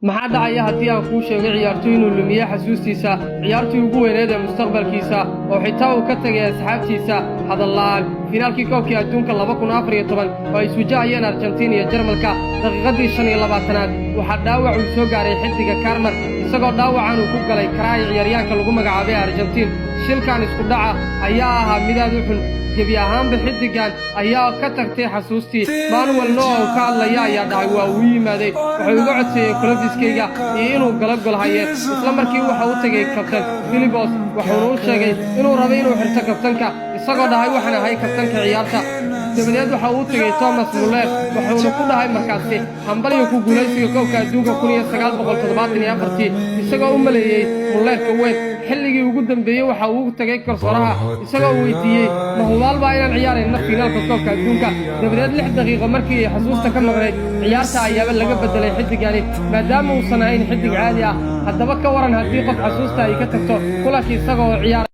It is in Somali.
Maxaa dhacaya haddii aan kuu sheego ciyaartoy inuu lumiye xasuustiisa, ciyaartii ugu weyneed ee mustaqbalkiisa, oo xitaa uu ka tagay asxaabtiisa hadalla'aan? Finaalkii koobkii adduunka 2014 oo ay iswajahayeen Argentiin iyo Jarmalka, daqiiqaddii 25aad waxaa dhaawac uu soo gaaray xiddiga Karmar, isagoo dhaawacan uu ku galay karaayi ciyaaryahanka lagu magacaabay Argentiin. Shilkan isku dhaca ayaa ahaa mid aad u xun. Gebi ahaanba xiddigan ayaa ka tagtay xasuustii. Manuel Neuer uu ka hadlaya ayaa dhacay: "Waa uu yimaaday, wuxuu iga codseeyey kolofiskayga iyo inuu galo golhaye. Isla markii waxa u tegey kabtan Filibos, wuxuuna u sheegay inuu rabay inuu xirto kabtanka, isagoo dhahay: 'Waxaan ahay kabtanka ciyaarta.' Dabadeed waxa uu tegey Thomas Muller, wuxuuna ku dhahay markaasi: 'Hambalyo ku guulaysiga koobka adduunka 1974-tii,' isagoo u maleeyey Mullerka weyn. Xilligii ugu dambeeyey waxa uu tagay garsooraha, isagoo weydiiyey: 'Ma hubaal baa inaan ciyaarayno fiinaalka koobka adduunka?' Dabadeed 6 daqiiqo markii ay xasuusta ka maqnayd ciyaarta ayaaba laga beddelay xiddigani, maadaama uusan ahayn xiddig caadi ah. Haddaba ka waran haddii qof xasuusta ay ka tagto kulankii isagoo ciyaar